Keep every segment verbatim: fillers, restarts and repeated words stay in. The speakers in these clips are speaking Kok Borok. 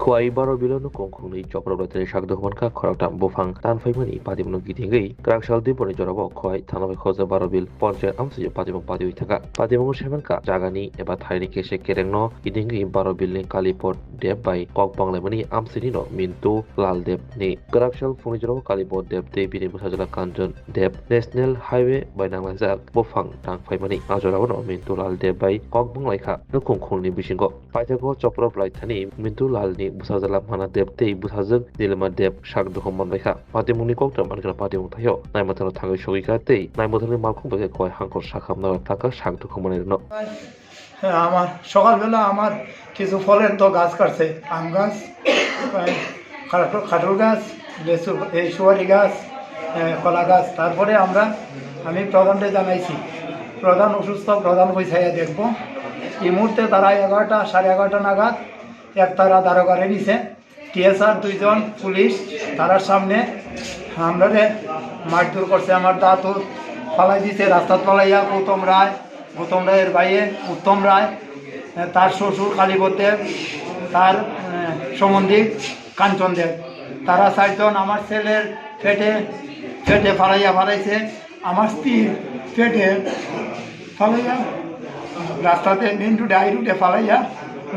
Khowai Barobil-o nukhung khungnwi chopra blaithani sak dukhumankha khoroktham buphang tanphaimani patimungno kitingwi kwraksal dipborni jorao Khowai thana bai khojak Barobil ponchayat amchaio patimung patiwi thangkha. Patimungo saimankha jagani eba thaini kese kerengno kitingwi Barobilni Kalipod Deb bai kok banglaimani amchainino Mintu Lal Debni. Kwraksal phungni jorao Kalipod Deb tei bini bwsajwla Kanchon Deb National Highway bai nanglaijak buphang tangphaimani. A jorao Mintu Lal Deb bai kok banglaikha nukhung khungnwi bisingo. Paithago chopra blaithani Mintu Lalni bwsajwla Mana Deb tei bwsajwk Nilima Deb sak dukhu manbaikha. Patimungni koktham mankha patimung thaio naimwthangno thangwi sogwikha tei naimwthangni malkhung bai khe Khowai hangkhor sakhamna thangkha sak dukhu manwirokno. হ্যাঁ, আমার সকালবেলা আমার কিছু ফলের তো গাছ কাটছে, আম গাছ, কাঠল, কাঠল গাছ, লেচু, এই সুপারি গাছ, এ, কলা গাছ। তারপরে আমরা, আমি প্রধানরে জানাইছি, প্রধান অসুস্থ, প্রধান কইছে আইয়া দেখবো। এই মুহূর্তে তারা এগারোটা, সাড়ে এগারোটা নাগাদ একতারা দারোগারে নিছে, টিএসআর দুইজন পুলিশ, তারার সামনে আমরারে মারধর করছে, আমার দাঁত ফালাই দিছে রাস্তাত ফালাইয়া। গৌতম রায়, গৌতম রায়ের ভাইয়ে উত্তম রায়, তার শ্বশুর কালীপদ দেব, তার, আহ, সম্বন্ধী কাঞ্চন দেব, তারা চারজন আমার ছেলের পেটে, পেটে ফালাইয়া ফালাইছে। আমার স্ত্রীর পেটে ফালাইয়া রাস্তাতে মেইন রোডে, হাই রোডে ফালাইয়া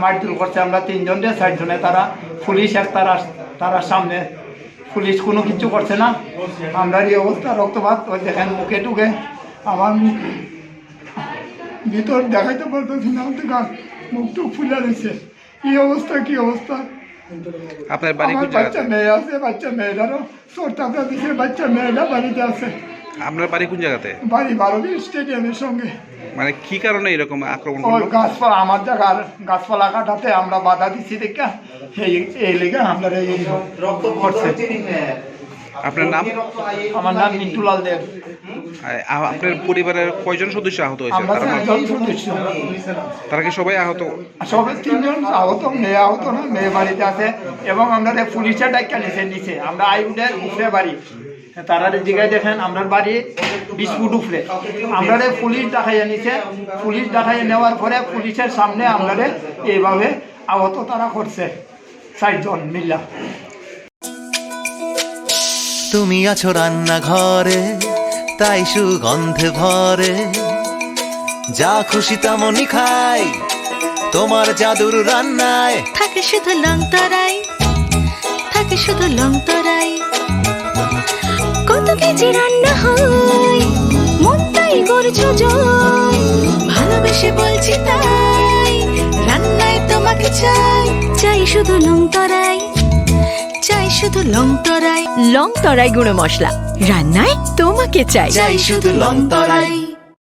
মারধর করছে। আমরা তিনজন রে, চারজনে তারা পুলিশ এক তারা, তারা সামনে পুলিশ কোনো কিছু করছে না। আমরা এই অবস্থা রক্তপাত, ওই দেখেন মুখে টুকে আমার মুখ, ভিতর দেখাইতে পারতেছি না, অন্ধকার, মুখ টুক ফুলে রয়েছে। কি অবস্থা, কি অবস্থা? আপনার বাড়ি আমার কোন জায়গাতে? বাচ্চা মেয়ে আছে, বাচ্চা মেয়েটারও চোট চাপড়া দিছে, বাচ্চা মেয়েটা বাড়িতে আছে। আপনার বাড়ি কোন জায়গাতে? বাড়ি বারোবিল স্টেডিয়ামের সঙ্গে। মানে কি কারণে এরকম আক্রমণ ওই করলো? গাছপালা, আমার জায়গার গাছপালা কাটাতে আমরা বাধা দিচ্ছি দেখা, এই, এই লেগে আমরা এই রক্ত করছে। আপনার নাম? আমার নাম মিন্টুলাল দেব। আ-, আ-, আপনার পরিবারের কয়জন সদস্য আহত হয়েছে? আমরা তারা মা-, চারজন সদস্য। তারা কি সবাই আহত? সবে তিনজন আহত, মেয়ে আহত না, মেয়ে বাড়িতে আছে। এবং আমরা রে পুলিশে ডাক্কা নিচে, নিচে। আমরা হাই রোডের উপরে বাড়ি। তারা রে জিগায় দেখেন, আমরার বাড়ি বিশ ফুট উপরে। আমরা রে পুলিশ ডাকাইয়া নিচে, পুলিশ ডাকাইয়া নেওয়ার পরে পুলিশের সামনে আমরা রে এইভাবে আহত তারা করছে। চারজন মিল্লা। তুমি আছো রান্নাঘরে, তাই সুগন্ধে ভরে। যা খুশি তেমনই খাই, তোমার জাদুর রান্নায়। থাকে শুধু লং তরাই, থাকে শুধু লং তরাই। কত কেজি রান্না হয়, মনটাই করছো জয়। ভালোবেসে বলছি তাই, রান্নায় তোমাকে চাই। চাই শুধু লং তরাই, চাই শুধু লং তরাই। লং তরাই গুঁড়ো মশলা, রান্নায় তোমাকে চাই। চাই শুধু লং তরাই।